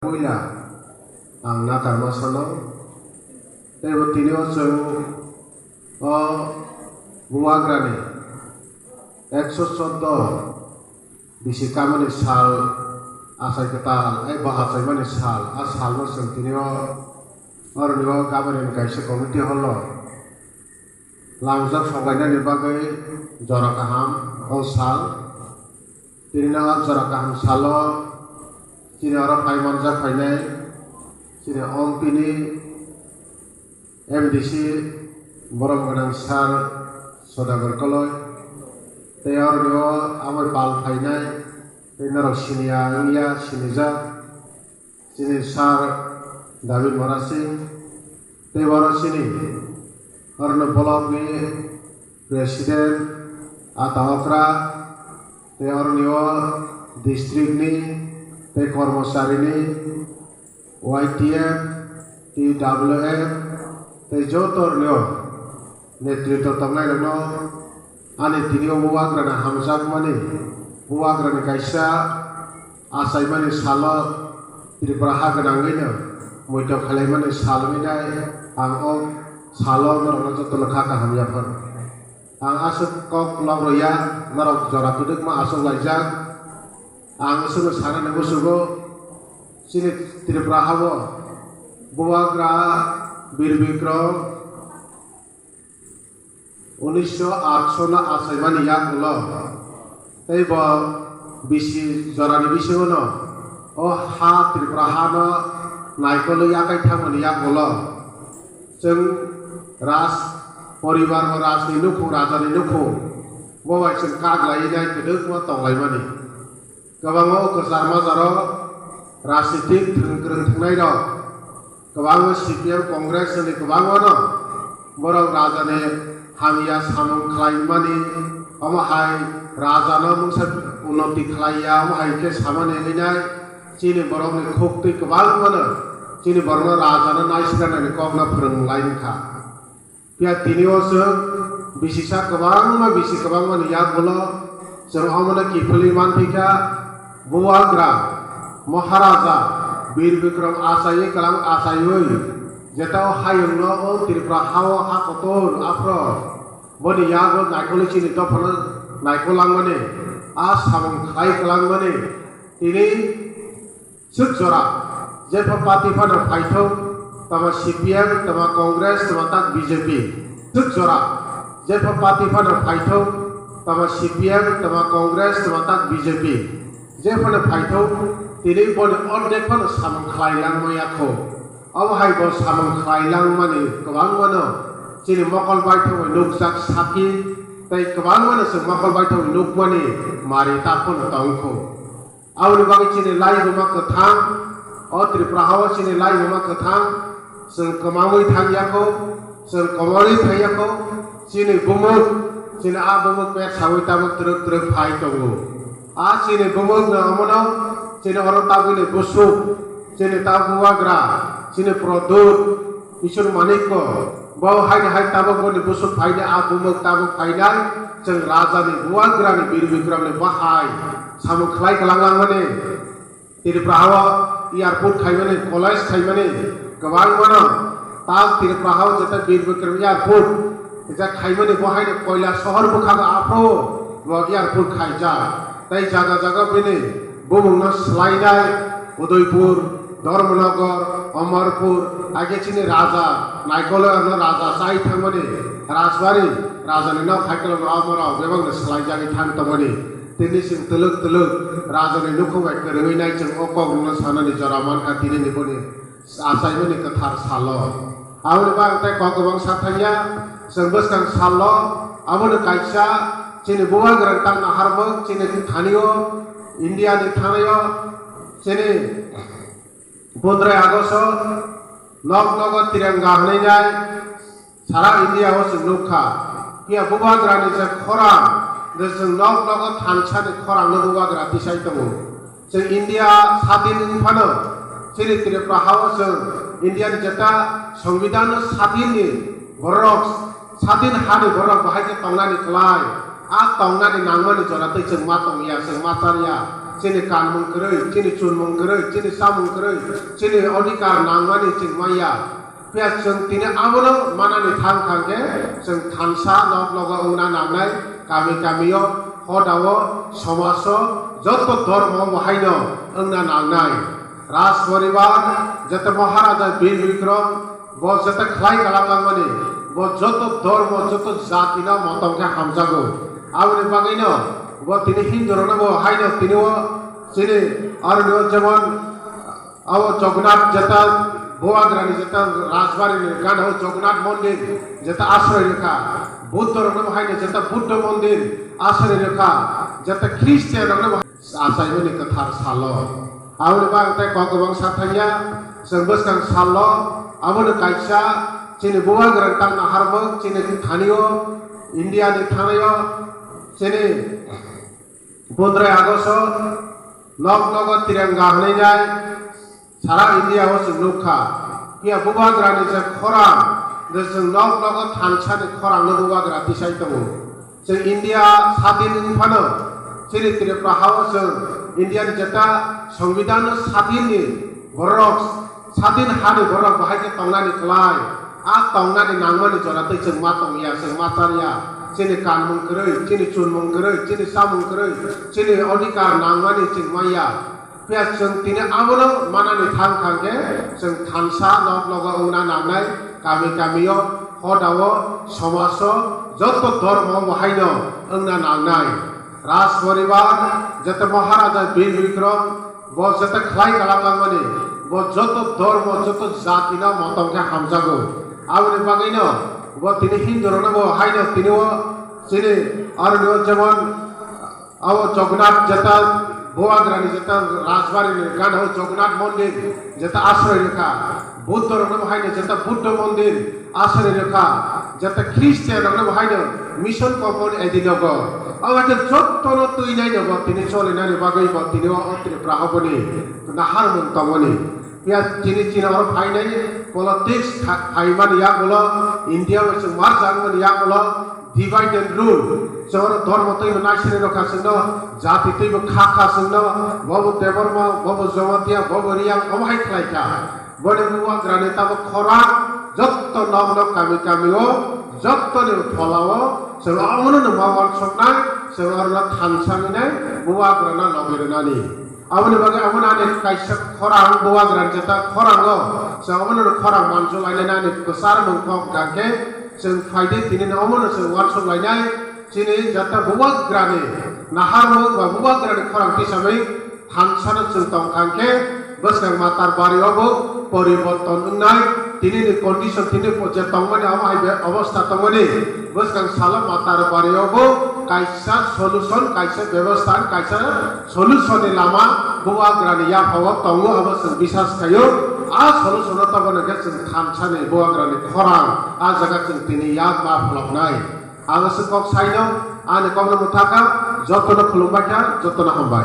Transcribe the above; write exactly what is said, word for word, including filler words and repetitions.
Puila ang nakarma sano, teibo tini o chwng o Bubagrani ekso chordo bisi kamani sal achai kwtal, ai bo achaimani sal, a salno chwng tini o oroni o Gabarani kaisa committee hall o langjak sobainani bagwi jora kaham o sal. Tini no jora kaham salo chini oro phai manjak phainai chini ompini M D C borom gwnang sir Sodagar Koloi, tei oroni o amoi pal phainai tei norok siniya wngya sinijak. Chini sir David Mora Singh, tei oro chini oroni block ni president Ata Okra, tei oroni o district ni tei kormochari ni Y T F, T W F, tei joto oroni o netritw tongnai rokno ani tini o Bubagrani hamjakmani, Bubagrani kaisa achaimani salo Tripura ha gwnangwino muitok khailaimani sal wngnai ang o salo norokno jotono kha kaham yaphar. Ang aswk kok lok rwya, norok jora kwdwkma achuk laijak. Ang chwngno sanani muchungo chini Tripura ha-o Bubagra Bir Bikram unisho atsho no achaimani yagulo, tei bo bisi jorani bisingo no o ha Tripura ha no naikolwi yakai thangmani yagulo, chwng raj poribar o rajni nukhung, rajani nukhung, bo bai chwng kak laiwi nai kwdwkma tonglaimani. Kwbangma o kwchar majaro rajnitik thwng kwrwng thwngnairok kwbangma C P M, Congress hwnwi kwbangmano borok rajani hamya samung khlaimani, omo hai rajano mungsa unnoti khlaiya, omo hai khe samani wngwi nai chini borokni khuktwi kwbangmano chini borokno rajano naisikranani kokno phwrwng lai wngkha. Phiya tini o chwng bisisa kwbangma bisi kwbangma ni yagulo chwng omono kiphilwi manphi kha, Bubagra Maharaja Bir Bikram achaiwi kwlang achaiwi jeta o hayungno o Tripura ha-o ha kotor aphro boni yago naikolwi chini dophano naikolangmani a samung khlai kwlangmani tini Swk jora, jepha party phano phaithok, tama C P M, tama Congress, tama tak B J P. Swk jora, jepha party phano phaithok, tama C P M, tama Congress, tama tak B J P. Jephano phaithok, tini boni ordek phano samung khlai langma yakho. Abo hai bo samung khlai langmani kwbangmano chini mokol baithogwi nukjak sakhi, tei kwbangmano chwng mokol baithogwi nukmani mari ta phano tongkho. Aboni bagwi chini laibuma kwthang, o Tripura ha-o chini laibuma kwthang, chwng kwmangwi thang yakho, chwng kwmangwi thang yakho, chini bumuk, chini a bumuk pek sawi tabuk twrwk twrwk phai tongo. A chini bumuk no omono, chini oro tabukni busuk, chini tabuk Bubagra, chini Produt, Isor manikko, bo haini hai tabuk boni busuk phainai, a bumuk tabuk phainai, chwng rajani Bubagrani Bir Bikramni bahai samung khlai kwlang langmani, Tripura ha-o airport khaimani, college khaimani, kwbangmano tak Tripura ha-o jeta Bir Bikram airport jeta khaimani, bo haino Koilasohor bwkhago aphro bo airport khaijak. Tei jaga jaga bini bumungno swlainai Udaipur, Dharmanagar, Amarpur, age chini raja, Naikolaharno raja chai thangmani, Rajbari, rajani nok hai kwlangno amorok bebakno swlaijagwi thang tongmani. Tini chwng twlwk twlwk rajani nukhung bai kwrwngwi nai chwng o kokrokno sanani jora mankha tinini boni achaimani kwthar salo. Aboni bagwi tei kok kwbang sak thangya, chwng bwskang salo, aboni kaisa chini Bubagrani tang naharmung chini thani-o, India ni thani-o, chini pondroy August o nok nogo Tiranga hwnwi nai sara India o chwng nukha. Phiya Bubagrani je khorang, je chwng nok nogo thansani khorang no Bubagra tisai tongo. Chwng India sadin wng phano, chini Tripura ha-o chwng India ni jeta Songbidan no sadin ni borok, sadin hani borok bahai khe tongnani kwlai, a tongnani nangmani jora tei chwng ma tongya, chwng ma charya. Chini kanmung kwrwi, chini chunmung kwrwi, chini chamung kwrwi, chini odhikar nangmani chwng manya. Phiya chwng tini abono manani thang thang khe chwng thansa nok nogo wngna nangnai, kami kamio, hodao, somaso, joto dhormo bo haino wngna nangnai. Raj poribar, jete Maharaja Bir Bikram, bo jete khlai kalang langmani, bo joto dhormo, joto jati no motom khe hamjago. Aboni bagwi no bo tini Hindu rokno bo haino tini o chini aroni o jemon abo Jagannath jeta Bubagrani jeta Rajbari ni gana o Jagannath mondir jeta asroi rwkha, Buddha rokno bo haino jeta Buddha mondir asroi rwkha, jeta Christian rokno bo achaimani kwthar salo. Aboni bagwi tei kok kwbang sa thangya, chwng bwskang salo, abono kaisa chini Bubagrani tangna harmung, chini thani o, India ni thani o, chini pondro August o nok nogo Tiranga hwnwi nai sara India o chwng nukha. Phiya Bubagrani je khorang, je chwng nok nogo thansa ni khorang no Bubagra tisai tongo. Chwng India sadin wng phano, chini Tripura ha o chwng India ni jeta Songbidan no sadin ni borok, sadin ha ni borok bahai khe tongnani kwlai. A tongnani nangmani jora tei chwng ma tongya, chwng ma charya. Chini kanmung kwrwi, chini chunmung kwrwi, chini chamung kwrwi, chini odhikar nangmani chwng manya. Phiya chwng tini abono manani thang thang khe chwng thansa nok nogo wngna nangnai, kami kamio, hodao, somaso, joto dhormo bo haino wngna nangnai. Raj poribar, jete Maharaja Bir Bikram, bo jete khlai kalang langmani, bo joto dhormo, joto jati no motom khe hamjago. Aboni bagwi no bo tini Hindu rokno bo haino tini o chini aroni o jemon abo Jagannath jeta Bubagrani jeta Rajbari ni gana o Jagannath mondir jeta asroi rwkha, Buddha rokno bo haino jeta Buddha mondir asroi rwkha, jeta Christian rokno bo haino mission compound edi nogo. Abo khe jotono twinai nogo tini cholinani bagwi bo tini o Tripura oboni naharmung tongmani. Phiya tini chini oro phainai politics kha-, phaimani yagulo, India bai chwng marjakmani yagulo, divide and rule. Chwng oro dhormo twibo naisini rokha chwngno, jati twibo khakha chwngno, bobo Debbarma, bobo Jamatia, bobo Riyang, omo hai khlaikha. Boni Bubagrani tabuk khorang, jotto nok nok kami kami o, jottoni phola o, chwng omono no ma uansuknai, chwng orono thansa minai, Bubagrano logi rwnani. Aboni bagwi abono ani kaisa khorang Bubagrani jeta khorango, chwng abono khorang manjulainani ani kwchar mung kok hwnkhe chwng phaidi tini no omono chwng uansuk lainai, chini jeta Bubagrani naharmung ba Bubagrani khorang tisagwi thansano chwng tongkha hwnkhe bwskang matar bari obo poriborton wngnai, tini ni condition tini je tongmani abo hai be obostha tongmani bwskang salo matar bari obo kaisa solution, kaisa bebostha, kaisa solution ni lama Bubagrani yaphao tongo, abo chwng bisas khaio. A solution o tongmani khe chwng thansani Bubagrani khorang, a jaga chwng tini yak ma pholoknai. Ang aswk kok saino, ani kokno mwthakha, jotono khulumbaikha, jotono hambai.